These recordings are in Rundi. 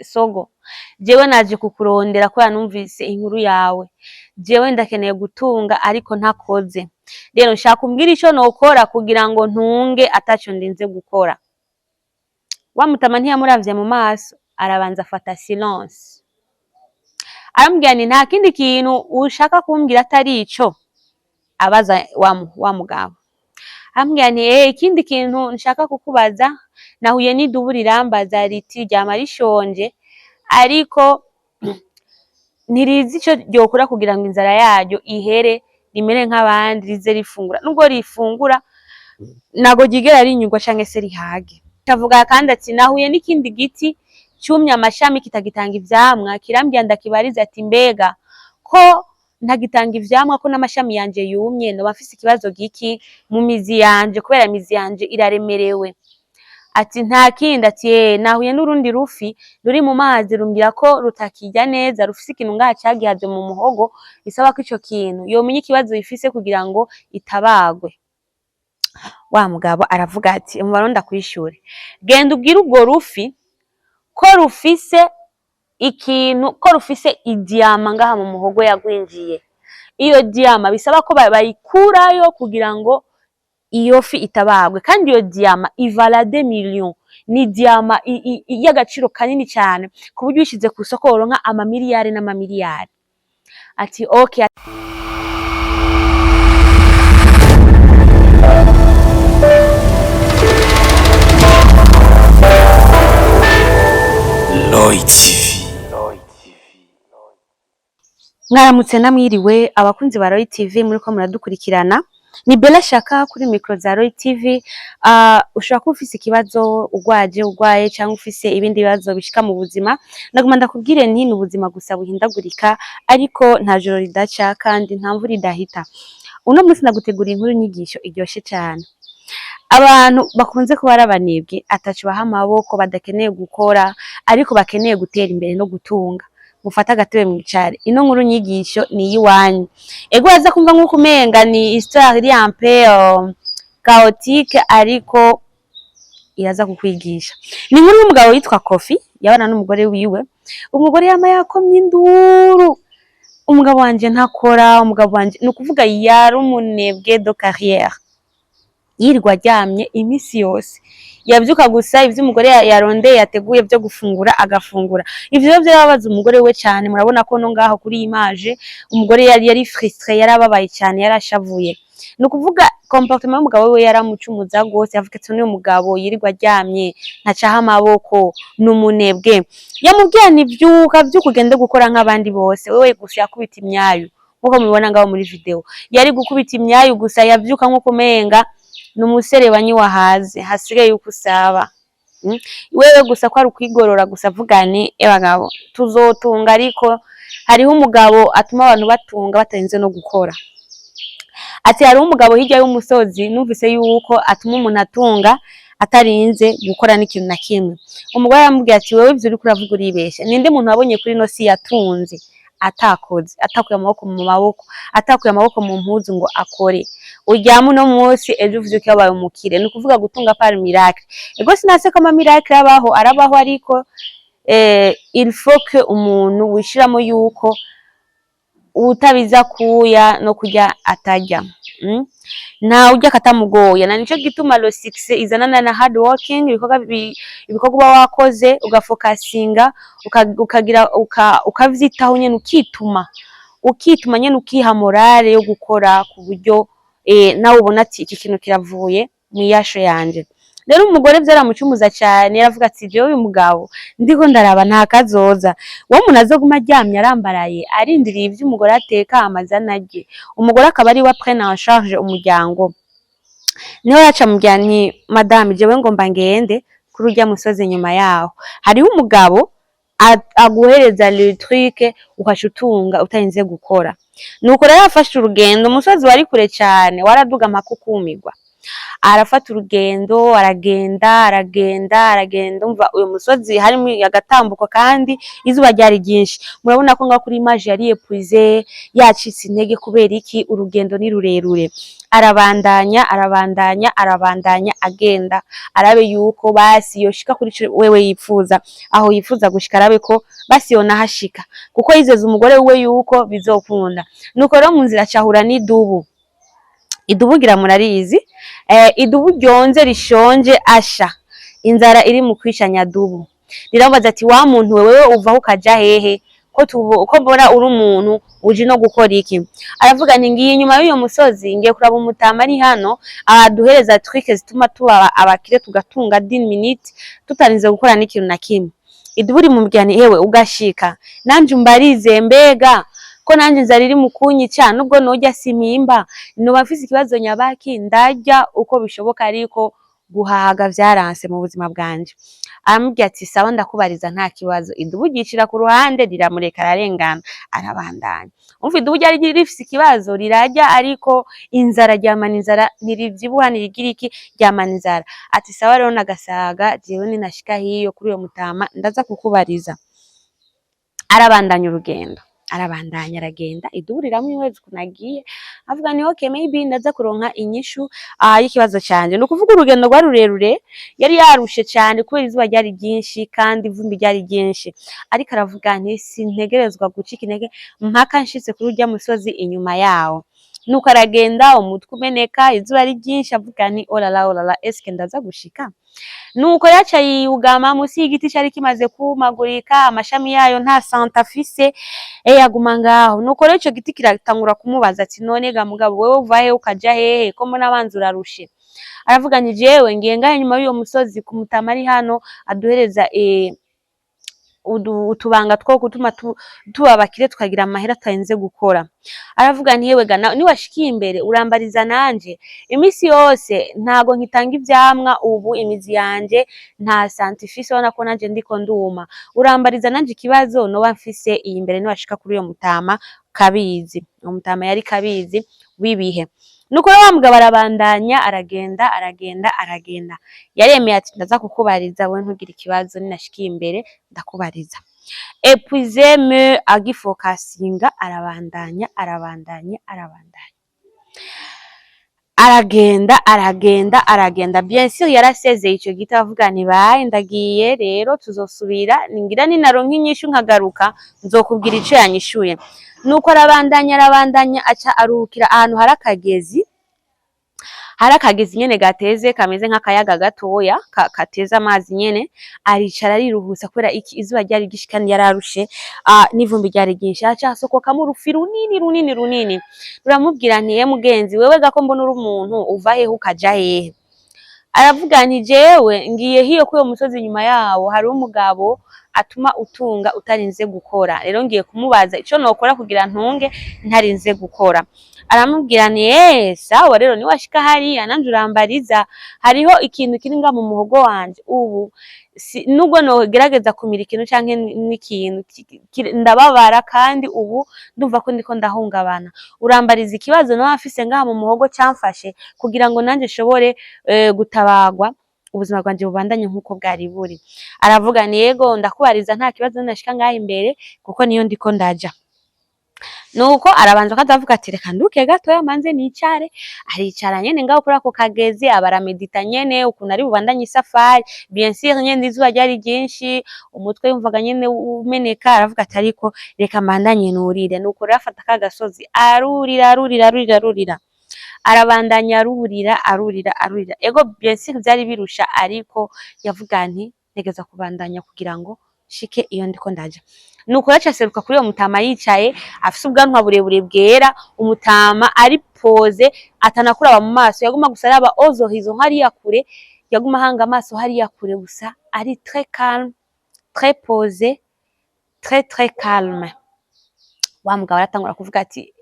Sogo, jewe naje kukurondera kubera numvise inkuru yawe. Jewe ndakeneye gutunga ariko ntakoze. Rero nshaka umbwire ico nokora kugira ngo ntunge ataco ndinze gukora." Wa mutama ntiyamuravye mu maso, arabanza afata silence. Aramubwira nti: "Nta kindi kintu ushaka kumbwira atari ico?" Abaza wa mugabo. Aramubwira nti: "Ikindi kintu nshaka kukubaza, nahuye n'idubu rirambaza riti ryama rishonje, ariko ntirizi ico ryokora kugira ngo inzara yaryo ihere, rimere nk'abandi, rize rifungura. Nubwo rifungura, ntago ryigera rinyurwa canke se rihage." Avuga kandi ati: "Nahuye n'ikindi giti cumye amashami, kitagitanga ivyamwa, kirambwira ndakibariza ati: mbega ko ntagitanga ivyamwa, ko n'amashami yanje yumye, noba mfise ikibazo giki mu mizi yanje, kubera imizi yanje iraremerewe?" Ati: "Nta kindi?" Ati: "Nahuye n'urundi rufi ruri mu mazi, rumbwira ko rutakirya neza, rufise ikintu ngaha cagihaze mu muhogo, bisaba ko ico kintu yomenya ikibazo ifise kugira ngo itabagwe." Wa mugabo aravuga ati: "Umva rero ndakwishure, genda ubwire urwo rufi ko rufise ikintu, ko rufise idiyama ngaha mu muhogo yagwinjiye. Iyo diyama bisaba ko bayikurayo kugira ngo iyo fi itabagwe, kandi iyo diyama ivala 2 millions, ni diyama y'agaciro kanini cyane, ku buryo uyishize ku isoko woronka amamiliyari n'amamiliyari." Ati: "Okay." Lloyd TV. Mwaramutse namwiriwe, abakunzi ba Roy TV muriko muradukurikirana. Ni Bella Shaka kuri micro za Roy TV. Ushobora kuba ufise ikibazo, ugwaje, ugwaye, cyangwa ufise ibindi bibazo bishika mu buzima. Ndaguma ndakubwire nti ni ubuzima gusa buhindagurika, ariko nta joro ridaca kandi nta mvura idahita. Uno munsi ndaguteguriye inkuru nyigisho iryoshe cyane. Abantu bakunze kuba ari abanebwe, ataco baha amaboko, badakeneye gukora ariko bakeneye gutera imbere no gutunga, mufate agatebe mwicare, ino nkuru nyigisho ni iyiwanyu. Ego, uraza kumva nk'uko umenga ni histoire iri un peu chaotique, ariko iraza kukwigisha. Ni inkuru y'umugabo yitwa Kofi, yabana n'umugore wiwe. Umugore yama yakomye induru: "Umugabo wanje ntakora, umugabo wanje." Ni ukuvuga yari umunebwe de carrière, yirirwa aryamye iminsi yose. Yavyuka gusa ivyo umugore yarondeye, yateguye vyo gufungura, agafungura. Ivyo rero vyarababaza umugore we cyane. Murabona ko no ngaho kuri image umugore yari frustré, yarababaye cyane, yarashavuye. Ni ukuvuga comportement y'umugabo we yaramucumuza gose. Yavuga ati: "N'uyu mugabo yirirwa aryamye, ntacaho amaboko, ni umunebwe." Yamubwiye ni: "Vyuka, vyuka ugende gukora nk'abandi bose." Wewe gusa yakubita imyayu, nkuko mubibona ngaho muri video, yari gukubita imyayu gusa. Yavyuka nkuko umenga ni umuserebanyi wahaze, hasigaye yuko usaba. Wewe gusa ko ari ukwigorora gusa, avuga ni: "Ebagabo, tuzotunga." Ariko hariho umugabo atuma abantu batunga batarinze no gukora. Ati: "Hariho umugabo hirya y'umusozi numvise yuko atuma umuntu atunga atarinze gukora n'ikintu na kimwe." Umugore aramubwira ati: "Wewe ivyo uriko uravuga uribesha. Ninde muntu wabonye kuri ino si yatunze atakoze, atakuye amaboko mu maboko, atakuye amaboko mu mpuzu ngo akore? Uryama uno munsi, ejo uvyuke wabaye umukire. Ni ukuvuga gutunga par miracle." Ego, sinase ko ama miracle abaho, arabaho, ariko il faut que umuntu wishiramo yuko utabiza kuya no kurya atarya. Ntawe urya akatamugoye. Na nico gituma le succès izanana na hard working, ibikorwa uba wakoze, ugafokasinga, ukagira ukavyitaho nyene, ukituma nyene, ukiha morale yo gukora, ku buryo nawe ubona ati: "Iki kintu kiravuye mw'iyasho yanje." Rero umugore vyaramucumuza cane. Yaravuga ati: "Jewe uyu mugabo ndiko ndaraba nta kazoza. Uwo muntu azoguma aryamye, arambaraye, arindiriye ivyo umugore ateka amazana arye, umugore akaba ari we prenne en charge umuryango." Niho yaca amubwira nti: "Madame, jewe ngomba ngende kuri urya musozi, nyuma yaho hariho umugabo aguhereza le truc, ukaca utunga utarinze gukora." Nuko rero yafashe urugendo. Umusozi wari kure cane, waraduga mpaka ukumirwa. Arafata urugendo, aragenda, aragenda, aragenda. Umva, uyu musozi harimo agatambuko kandi izuba ryari ryinshi. Murabona ko ngaho kuri image yari épuisé, yacitse intege. Kubera iki? Urugendo ni rurerure. Arabandanya, arabandanya, arabandanya, agenda arabe yuko basi yoshika kuri ico wewe yipfuza, aho yifuza gushika, arabe ko basi yonahashika, kuko yizeza umugore wiwe yuko bizokunda. Nuko rero mu nzira acahura n'idubu. Idubu ngira murarizi, idubu ryonze, rishonje, asha inzara iri mu kwica nyadubu. Riramubaza ati: "Wa muntu wewe, uvaho ukaja hehe, ko mbona uri umuntu uje no gukora iki?" Aravuga nti: "Ngiye inyuma y'uyo musozi, ngiye kuraba umutama ari hano aduhereza trucs zituma tuba abakire, tugatunga 10 minutes tutarinze gukora n'ikintu na kimwe." Idubu rimubwira nti: "Hewe, ugashika nanje umbarize, mbega ko nanje inzara iri mu kunyica, nubwo norya simpimba, noba mfise ikibazo nyabaki? Ndarya uko bishoboka, ariko guhaga vyaranse mu buzima bwanje." Aramubwira ati: "Sawa, ndakubariza, nta kibazo." Idubu ryicira ku ruhande, riramureka, ararengana, arabandanya. Umva, idubu ryari rifise ikibazo, rirarya ariko inzara, ryamana inzara, ntirivyibuha, ntirigira iki, ryamana inzara. Ati: "Sawa rero, nagasaga jewe ninashika hiyo kuri uyo mutama ndaza kukubariza." Arabandanya urugendo, arabandanya, aragenda. Idubu riramwihweza ukuntu agiye, avuga ni: "Okay, maybe ndaza kuronka inyishu y'ikibazo canje." Ni ukuvuga urugendo rwari rurerure, yari yarushe cane kubera izuba ryari ryinshi kandi ivumbi ryari ryinshi, ariko aravuga nti: "Sintegerezwa gucika intege mpaka nshitse kuri urya musozi inyuma yawo." Nuko aragenda, umutwe umeneka, izuba ari ryinshi, avuga nti: "Olala, olala, eske ndaza gushika?" Nuko yaca yiyugama musi y'igiti cari kimaze kumagurika, amashami yayo nta santé afise, aguma ngaho. Nuko rero ico giti kiratangura kumubaza ati: "None ga mugabo wewe, uva hehe ukaja hehe, ko mbona abanza urarushe?" Aravuga nti: "Jewe ngiye ngaho inyuma y'uyo musozi ku mutama ari hano aduhereza utubanga two gutuma tuba abakire, tukagira amahera tutarinze gukora." Aravuga nti: "Yewe ga, niwashikiye imbere urambariza nanje. Imisi yose ntago nkitanga ivyamwa, ubu imizi yanje nta santé ifise, urabona ko nanje ndiko nduma. Urambariza nanje ikibazo noba mfise iyi mbere niwashika kuri uyo mutama kabizi." Uwo mutama yari kabizi w'ibihe. Nuko rero wa mugabo arabandanya, aragenda, aragenda, aragenda. Yaremeye ati: "Ndaza kukubariza wewe, ntugire ikibazo, ninashikiye imbere ndakubariza." Épuisé mais agifokasinga, arabandanya, arabandanya, arabandanya, aragenda, aragenda, aragenda. Bien sûr yarasezeye ico giti, avuga nti: "Baye, ndagiye rero, tuzosubira, ningira ninaronka inyishu nkagaruka nzokubwira ico yanyishuye." Nuko arabandanya, arabandanya, aca aruhukira ahantu hari akagezi, hari akagezi nyene gateze, kameze nk'akayaga gatoya kateze amazi nyene. Aricara, ariruhutsa. Kubera iki? Izuba ryari ryinshi kandi yararushe, n'ivumbi ryari ryinshi. Haca hasokokamo urufi runini, runini, runini. Ruramubwira nti: "Ye mugenzi wewe gako, mbona uri umuntu, uva hehe ukaja hehe?" Aravuga nti: "Jewe ngiye hiyo kuri uwo musozi, inyuma yawo hariho umugabo atuma utunga utarinze gukora. Rero ngiye kumubaza ico nokora kugira ntunge ntarinze gukora." Aramubwira nti: "Sawa rero, niwashika hariya nanje urambariza. Hariho ikintu kiri nga mu muhogo wanje ubu, nubwo nogerageza kumira ikintu canke n'ikintu ndababara, kandi ubu ndumva ko ndiko ndahungabana. Urambariza ikibazo noba mfise ngaha mu muhogo camfashe, kugira ngo nanje nshobore gutabarwa, ubuzima bwanje bubandanye nk'uko bwari buri." Aravuga ni: "Yego, ndakubariza, nta kibazo, nashika ngaha imbere, kuko niyo ndiko ndaja." Nuko arabanza akazavuga ati: "Reka nduke gatoya, manze nicare." Aricara nyene ngaho kuri ako kagezi, aba aramedita nyene ukuntu ari bubandanye isafari. Bien sûr nyene izuba ryari ryinshi, umutwe yumvaga nyene umeneka. Aravuga ati: "Ariko reka mbandanye nurire." Nuko rero afata ka gasozi, arurira, arurira, arurira, arurira, arabandanya, arurira, arurira, arurira. Ego, bien sûr vyari birusha, ariko yavuga nti: "Ntegeza kubandanya kugira ngo nshike iyo ndiko ndaja." Nuko yaca aseruka kuri uwo mutama yicaye, afise ubwanwa burebure bwera. Umutama ari posé, atanakuraba mu maso, yaguma gusa araba aux horizons hariya kure, yaguma ahanga amaso hariya kure gusa, ari très calme, très posé, très très calme. Wa mugabo aratangura kuvuga ati: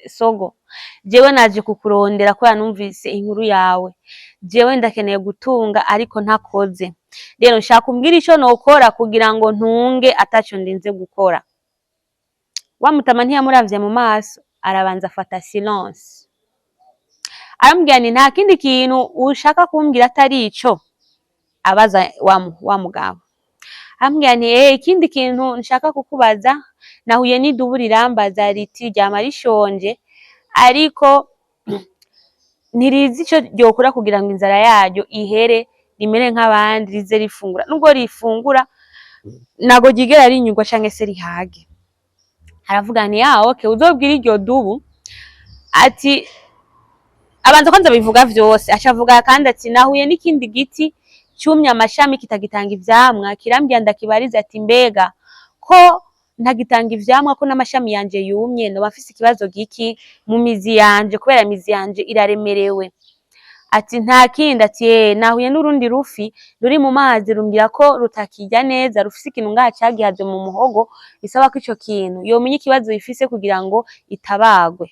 "Sogo, jewe naje kukurondera kubera numvise inkuru yawe. Jewe ndakeneye gutunga ariko ntakoze. Rero nshaka umbwire ico nokora kugira ngo ntunge ataco ndinze gukora." Wa mutama ntiyamuravye mu maso, arabanza afata silence. Aramubwira nti nta kindi kintu ushaka kumbwira atari ico? Abaza wa mugabo. Aramubwira nti ikindi kintu nshaka kukubaza, nahuye n'idubu rirambaza riti ryama rishonje, ariko ntirizi ico ryokora kugira ngo inzara yaryo ihere, rimere nk'abandi, rize rifungura. Nubwo rifungura ntago ryigera rinyurwa canke se rihage. Aravuga nti ah, okay, uzobwira iryo dubu ati, abanza kwanza bivuga vyose, aca avuga kandi ati nahuye n'ikindi giti cumye amashami kitagitanga ivyamwa, kirambwira ndakibariza ati mbega ko ntagitanga ivyamwa, ko n'amashami yanje yumye, noba mfise ikibazo giki mu mizi yanje, kubera imizi yanje iraremerewe? Ati nta kindi? Ati nahuye n'urundi rufi ruri mu mazi, rumbwira ko rutakirya neza, rufise ikintu ngaha cagihaze mu muhogo, bisaba ko ico kintu yomenya ikibazo ifise kugira ngo itabagwe.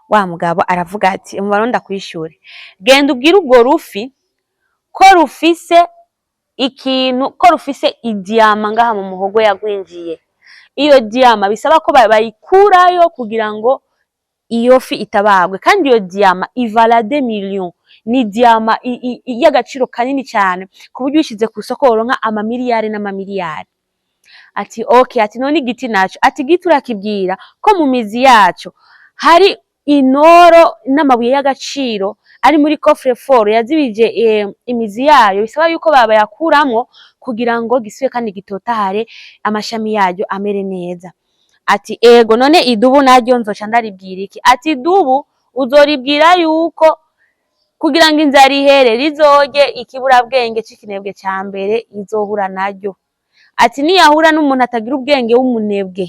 Wa mugabo aravuga ati umva rero ndakwishure, genda ubwire urwo rufi ko rufise ikintu, ko rufise idiyama ngaha mu muhogo yagwinjiye. Iyo diyama bisaba ko bayikurayo kugira ngo iyo fi itabagwe, kandi iyo diyama ivala des millions, ni diyama y'agaciro kanini cyane, ku buryo uyishize ku isoko woronka amamiliyari n'amamiliyari. Ati okay. Ati none igiti naco? Ati igiti urakibwira ko mu mizi yaco hari inoro n'amabuye y'agaciro ari muri coffre fort yazibije imizi yayo, bisaba yuko bayakuramwo kugira ngo gisubire kandi gitotahare, amashami yaryo amere neza. Ati ego, none idubu naryo nzoca ndaribwira iki? Ati idubu uzoribwira yuko kugira ngo inzara ihere rizorye ikiburabwenge c'ikinebwe ca mbere izohura naryo. Ati niyahura n'umuntu atagira ubwenge w'umunebwe,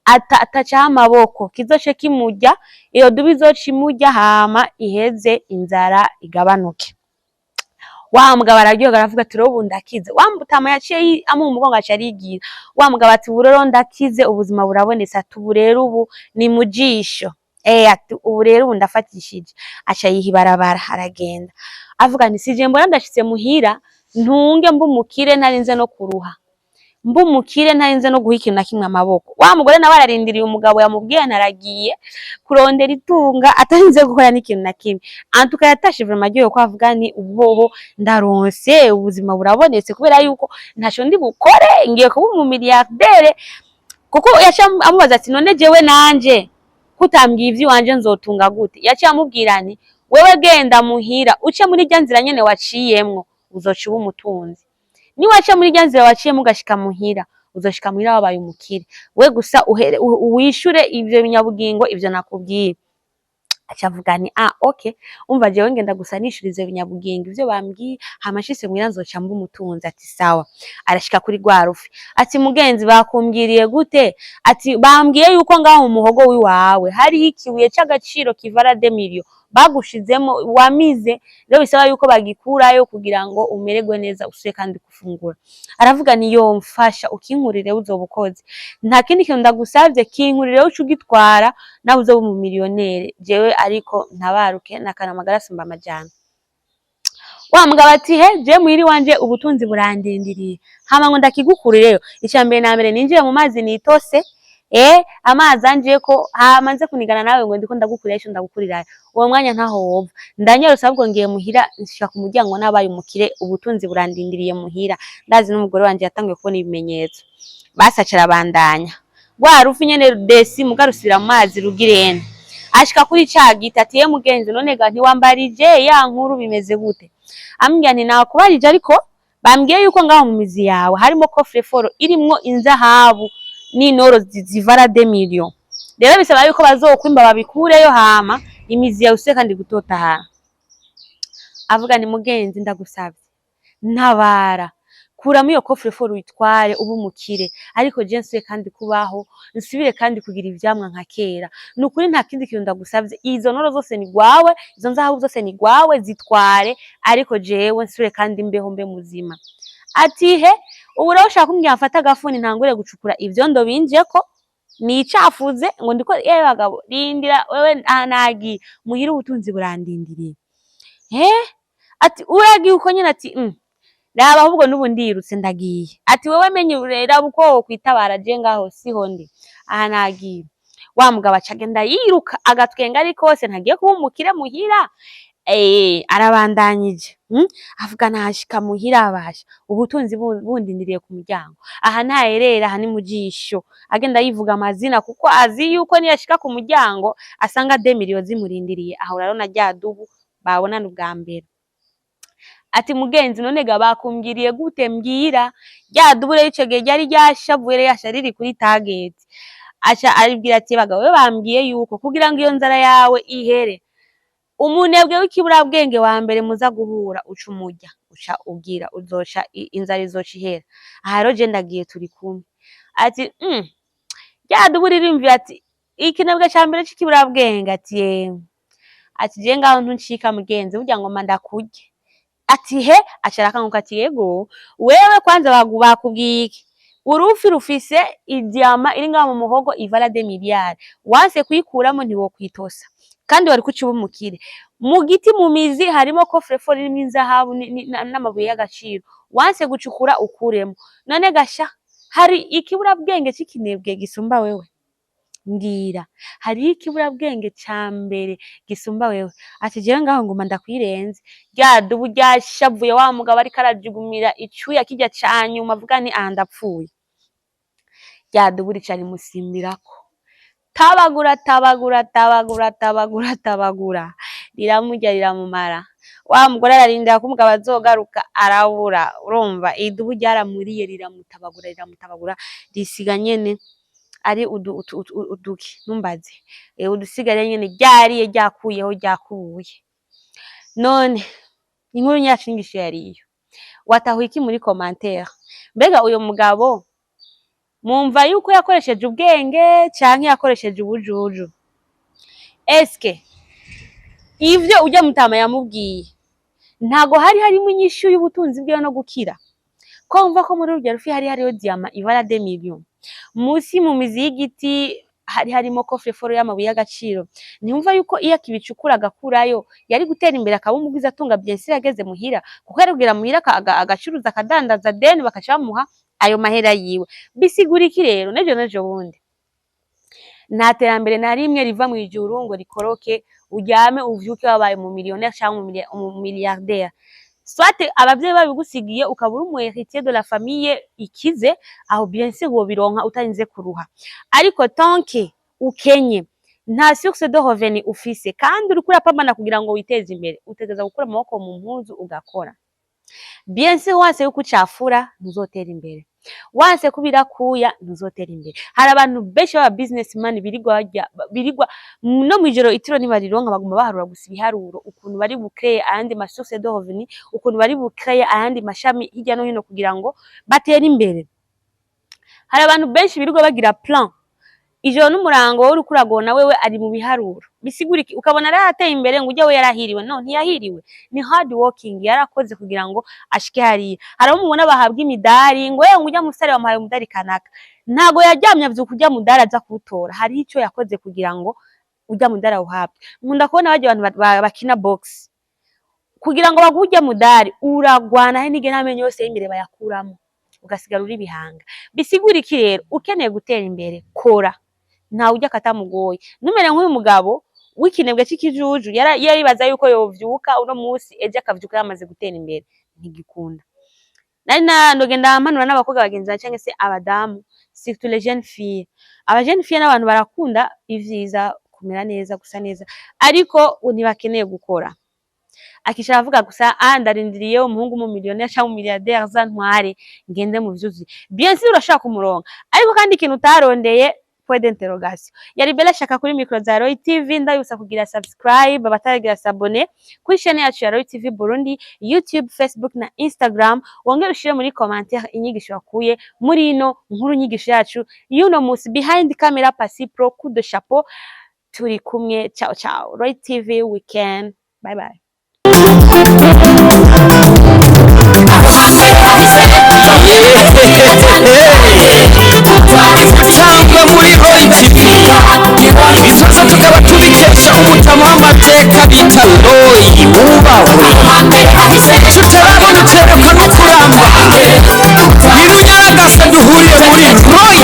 atacaho amaboko, kizoce kimurya, iyo dubu izoca imurya, hama iheze inzara igabanuke. Wa mugabo araryoherwa, aravuga ati rero ubu ndakize. Wa mutama yaciye amuha umugongo, aca arigira. Wa mugabo ati ubu rero ndakize, ubuzima burabonetse. Ati ubu rero ubu ni mu jisho. Ati ubu rero ubu ndafatishije. Aca yiha ibarabara, aragenda avuga nti sije mbona ndashitse muhira, ntunge mbe umukire ntarinze no kuruha, mbe umukire ntarinze no guha ikintu na kimwe amaboko. Wa mugore nawe ararindiriye umugabo yamubwiye ntaragiye kurondera itunga atarinze gukora n'ikintu na kimwe. Antuka yatashe vraiment aryohewe, ko avuga ni ubuhoho ndaronse, ubuzima burabonetse, kubera yuko ntaco ndi bukore, ngiye kuba umumiliyardere. Kuko yaciye amubaza ati none jewe nanje kutambwiye ivy'iwanje nzotunga gute? Yaciye amubwira nti wewe genda muhira, uce muri rya nzira nyene waciyemwo, uzoca uba umutunzi. Niwaca muri rya nzira waciyemwo ugashika muhira, uzoshika muhira wabaye umukire. We gusa uhere wishure ivyo binyabugingo ivyo nakubwiye. Aca avuga nti ah, okay, umva jewe ngenda gusa nishura ivyo binyabugingo ivyo bambwiye, hama nshitse muhira nzoca mba umutunzi. Ati sawa. Arashika kuri rwa rufi, ati mugenzi, bakumbwiriye gute? Ati bambwiye yuko ngaho mu muhogo wiwawe hariho ikibuye c'agaciro kivara des millions bagushizemo wamize, rero bisaba yuko bagikurayo kugira ngo umererwe neza, usubire kandi gufungura. Aravuga ni yo mfasha ukinkurire, uzoba ukoze, nta kindi kintu ndagusavye, kinkurire uce ugitwara, nawe uzoba umumiliyonere, jewe ariko ntabaruke nakana amagara asumba amajana. Wa mugabo ati he, je muhira iwanje ubutunzi burandindiriye, hama ngo ndakigukurireyo, ica mbere na mbere ninjire mu mazi nitose, amazi anjeko, hama nze kunigana nawe ngo ndiko ndagukurirayo ico ndagukurirayo. Uwo mwanya ntaho wova, ndanyarutse ahubwo ngiye muhira, nshika ku muryango nabaye umukire, ubutunzi burandindiriye muhira, ndazi n'umugore wanje yatanguye kubona ibimenyetso. Basi aca arabandanya rwa rufi nyene desi muga rusubira mu mazi rugirene. Ashika kuri ca giti, ati ye mugenzi, none ga ntiwambarije ya nkuru, bimeze gute? Ambwira nti nakubarije, ariko bambwiye yuko ngaho mu mizi yawe harimo coffre fort irimwo inzahabu n'inoro zivara des millions, rero bisaba yuko bazokwimba babikureyo, hama imizi yawe usubire kandi gutotahara. Avuga ni mugenzi, ndagusavye ntabara, kuramo iyo coffre fort uyitware, ube umukire, ariko je nsubire kandi kubaho, nsubire kandi kugira ivyamwa nka kera. Ni ukuri nta kindi kintu ndagusavye, izo noro zose ni gwawe, izo nzahabu zose ni gwawe, zitware, ariko jewe nsubire kandi mbeho, mbe muzima. Ati he, ubu rero ushaka kumbwira mfate agafuni ntangure gucukura ivyondo binjeko nicafuze ngo ndiko? Yewe bagabo, rindira wewe, aha nagiye muhira, ubutunzi burandindiriye. He, ati uragiye uko nyene? Ati raba ahubwo n'ubu ndirutse ndagiye. Ati wewe menye, raba uko wokwitabara, je ngaho siho ndi, aha nagiye. Wa mugabo aca agenda yiruka, agatwenga, ariko hose ntagiye kuba umukire muhira. Arabandanyije, Avuga nashika muhira, abasha ubutunzi bundindiriye ku muryango. Aha ntaherera, aha ni mu jisho. Agenda yivuga amazina kuko azi yuko niyashika ku muryango asanga 2 millions zimurindiriye. Aho rero na rya dubu babonana ubwa mbere, ati: "Mugenzi, none ga bakumbwiriye gute? Mbwira." Rya dubu rero ico gihe ryari ryashavuye, yasha riri kuri target. Aca aribwira ati: "Bagabo we, bambwiye yuko kugira ngo iyo nzara yawe ihere, umunebwe w'ikiburabwenge wa mbere muza guhura uca umurya, uca ugira uzoca inzara izoca ihera. Aha rero je ndagiye, turi kumwe." Ati rya dubu ririmvira ati: "Ikinebwe ca mbere c'ikiburabwenge." Ati: "Yemwe." Ati: "Je ngaho ntuncika mugenzi, burya ngoma ndakurye." Ati: "He?" Aca arakanguka, ati: "Yego, wewe kwanza bakubwiye iki? Urufi rufise idiamant iri ngaho mu muhogo ivala 2 milliards, wanse kuyikuramo, ntiwokwitosa kandi wari kuca uba umukire. Mu giti mu mizi harimo coffre-fort irimwo inzahabu n'amabuye y'agaciro, wanse gucukura ukuremo. None gasha, hari ikiburabwenge c'ikinebwe gisumba wewe? Mbwira, hariho ikiburabwenge ca mbere gisumba wewe?" Ati: "Jewe ngaho nguma ndakwirenze." Rya dubu ryashavuye, wa mugabo ariko arajugumira icuya kirya ca nyuma, avuga nti: "Aha ndapfuye." Rya dubu rica rimusimbirako, tabagura, tabagura, tabagura, tabagura, tabagura, riramurya, riramumara. Wa mugore ararindira ko umugabo azogaruka, arabura. Urumva idubu ryaramuriye, riramutabagura, riramutabagura, risiga nyene ari uduki, ntumbaze, udusigare nyene ryariye, ryakuyeho, ryakubuye. None inkuru yacu, inyigisho yariyo, watahuye iki muri commentaire? Mbega uyo mugabo mumva yuko yakoresheje ubwenge canke yakoresheje ubujuju? Eske ivyo urya mutama yamubwiye ntago hari harimo inyishu y'ubutunzi bwiwe no gukira? Ko wumva ko muri rurya rufi hari hariyo diamant ivala 2 millions, musi mu mizi y'igiti hari harimo coffre-fort y'amabuye y'agaciro, ntiyumva yuko iyo akibicukura agakurayo yari gutera imbere, akaba umugwiza atunga? Bien sûr, yageze muhira, kuko yari kugera muhira agacuruza, akadandaza, then bakaca bamuha ayo mahera yiwe. Bisigura iki rero? Nejo nejo bundi nta terambere na rimwe riva mw'ijuru ngo rikoroke, uryame uvyuke wabaye mu millionnaire canke umu milliardaire. Soit abavyeyi babigusigiye, ukaba uri umu héritier de la famille ikize, aho bien sûr wobironka utarinze kuruha. Ariko tant que ukenye, nta source de revenu ufise, kandi uriko urapambana kugira ngo witeze imbere, utegerezwa gukura amaboko mu mpuzu ugakora. Bien sûr, wanse yuko ucafura, ntuzotera imbere. Wanse kubira kuya, ntuzotera imbere. Hari abantu benshi b'aba businessman birirwa barya, birirwa no mw'ijoro itiro ntibarironka, baguma baharura gusa ibiharuro, ukuntu bari bukreye ayandi ma source de revenu, ukuntu bari bukreye ayandi mashami hirya no hino kugira ngo batere imbere. Hari abantu benshi birirwa bagira plan ijoro n'umurango, wowe uriko uragona, wewe ari mu biharuro. Bisigura iki? Ukabona yarateye imbere, ngo ujya we yarahiriwe. No, ntiyahiriwe, ni hard working, yarakoze kugira ngo ashike hariya. Hari abo mubona bahabwa imidari, ngo yewe, ngo ujya musare bamuhaye umudari kanaka. Ntago yaryamye avyuka ujya mudari aza kuwutora, hariho ico yakoze kugira ngo ujya mudari awuhabwe. Nkunda kubona barya abantu bakina boxe, kugira ngo baguhe ujya mudari uragwana, hari n'igihe n'amenyo yose y'imbere bayakuramo, ugasigara uri ibihanga. Bisigura iki rero? Ukeneye gutera imbere, kora, ntawe ujya akatamugoye. Numere nk'uyu mugabo w'ikinebwe c'ikijuju yaribaza yuko yovyuka uno musi, ejo akavyuka yamaze gutera imbere. Ntigikunda. Nari ndogenda mpanura n'abakobwa bagenzi banje canke se abadamu, surtout les jeunes filles. Aba jeunes filles n'abantu barakunda ivyiza, kumera neza, gusa neza, ariko ntibakeneye gukora. Akicara avuga gusa: "Ah, ndarindiriye umuhungu mu millionnaire canke mu milliardaire aza ntware ngende mu vyuzuye." Bien sûr, urashaka kumuronka, ariko kandi ikintu utarondeye, point d'interrogation. Yari Bella Shaka kuri micro za Roy TV. Ndabibutsa kugira subscribe abataragira s'abonner kuri chaîne yacu ya Roy TV Burundi, YouTube, Facebook na Instagram. Wongere ushire muri commentaire inyigisho wakuye muri ino nkuru, nyigisho yacu y'uno musi. Behind camera, Pasi Pro, coup de chapeau. Turi kumwe, ciao ciao. Roy TV, we can. Bye bye. Cyangwa muri Roy TV, ibi byose tukaba tubikesha umutama w'amateka bita Roy. Wubahwe, tutarabona uterekwa no kuramba. Ninunyaragasa, duhuriye muri Roy.